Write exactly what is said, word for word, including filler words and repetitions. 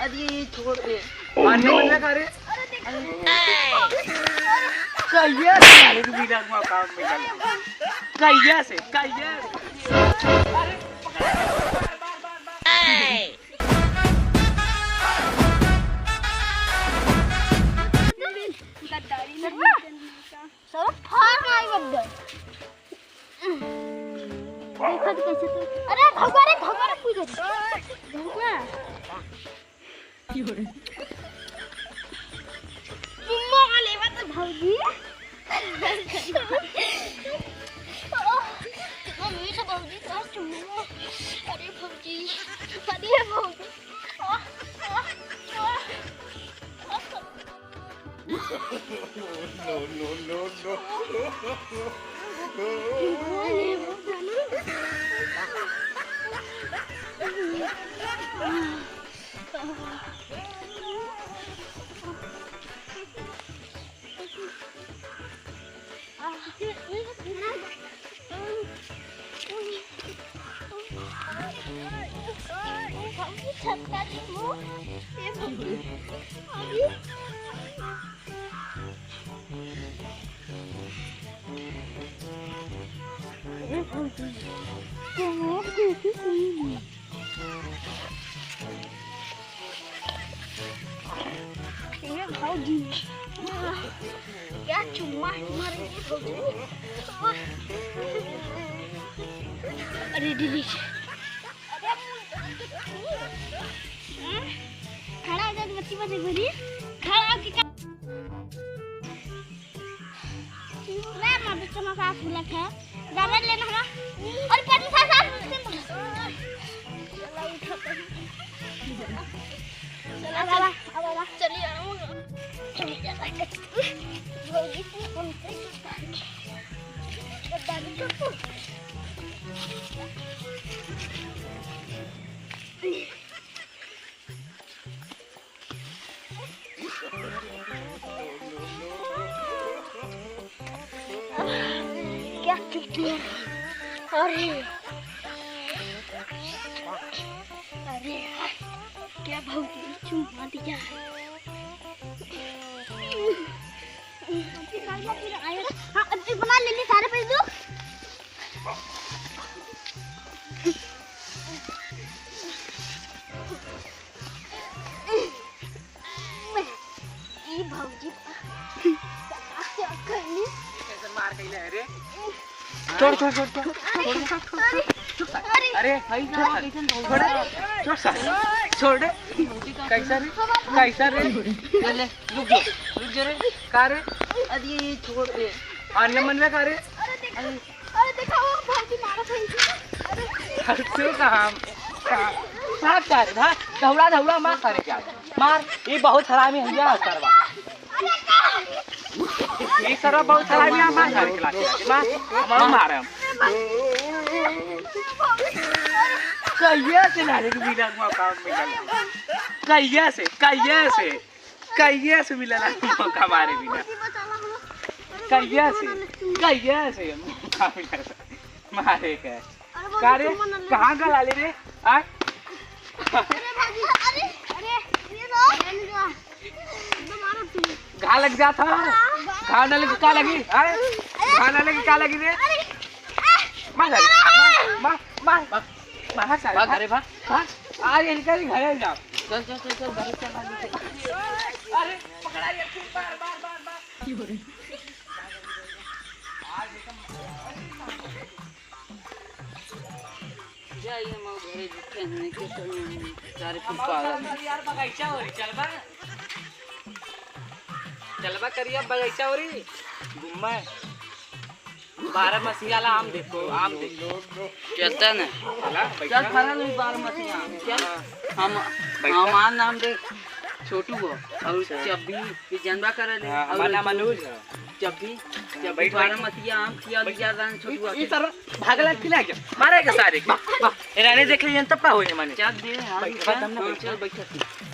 अरे छोड़ दे। Oh, मारने no! मन लगा रे। कहिया से मारे तू बिना हुआ काम में कर। कहिया से, कहिया से। अरे पकड़। गद्दारी नहीं। सब फाड़ मार गद्दा। देखत कैसे तू, अरे भगवा रे, भगवा रे, पूजा। भगवा। चुम्मा वाले बात भौजी। मम्मी से भौजी, तोर चुम्मा। अरे भौजी, अरे भौजी। No, no, no, no. ये भौजी, क्या चुम्मा है तुम्हारे ये भौजी? अरे दीदी, अरे, हाँ? खड़ा हो जाओ, बच्ची बच्ची बोली, खड़ा होके का-, रे माँ, बच्चा माँ सास बुला है। रबर लेना हमारा। और पेट में साथ साथ उसके मुंह। चला उठा तो। चला, अब आवा, अब आवा। चलिए, आऊँगा। चलिए, चला, कट। भौजी की कौन से गद्दारी करतो? क्या चुतिया। अरे, अरे, क्या भौजी चुम्मा दिया। हाँ, अब बना ले ली सारे पैसे दो। ई भौजी कैसन मार गइले है रे? छोड़, छोड़, छोड़, छोड़। अरे, अरे, भाई, छोड़, अरे, छोड़, छोड़, छोड़, छोड़, छोड़, छोड़। कैसा रे? कैसा रे? ले, ले, रुक जा, रुक जा रे। का रे? अरे, ये छोड़ दे। आने मन में का रे? अरे, देखा, वो भौजी मारत है। अरे। हंसू कहाँ? कहाँ? भाग सारे, भाग। दौड़ा, दौड़ा, मार सारे क्या? मार। ये बहुत हरामी है, यह सरवा। ये सरवा बहुत हरामी है, मार सारे के लाठी। मार, मार, मार हम। कहिया से ना रे, तू बिना हुआ काम में चल। कहिया से, कहिया से? कहिया से मिला ना मौका मारे बिना? कहिया से? कहिया से मौका मिला? मारे के। अरे, का रे? कहाँ गला ले रे? आ? अरे, भाभी, अरे, अरे, ये लो। घा लग जात है। घा न लगे, का लगी? आ? घा न लगे, का लगी रे? अरे, मार, मार, मार, मार, मार, सारे, भाग, अरे, भाग। हाँ? आ, ये निकल, घर जा। चल, चल, चल, चल, घर चल, घर चल। अरे, पकड़ा ये, बार, बार, बार, बार। जाइए, हम घरे जुटे हैं, नहीं तो सारे हम कुछ और पागल हैं। सारे यार, बगीचा हो रही, चलबा? चलबा करिया, बगीचा हो रही, घूमबा। बारह मसीहा ला आम देखो, आम देखो। चलता ना। चला, बैठा। चल, खड़ा नहीं, बारह मसीहा आम। चल। हाँ। हम, बैठा। हमार नाम देख, छोटू हो। और अच्छा। चब्बी, ये जनबा करे ले। हाँ, और हमार नाम तू अनुज है। चब्बी, चब्बी बैठ, बारह बैठ। मसीहा आम खिया बैठ। लिया रहन छोटुआ ई, ई के। सारा भागला खिला के। मारे के सारे के। वाह, वाह। ए, रानी देख लीजिए, तब का होई माने। चल दे, हाँ, बैठ, चल। बैठ, हम ना हाँ, बैठ। चल, बैठ।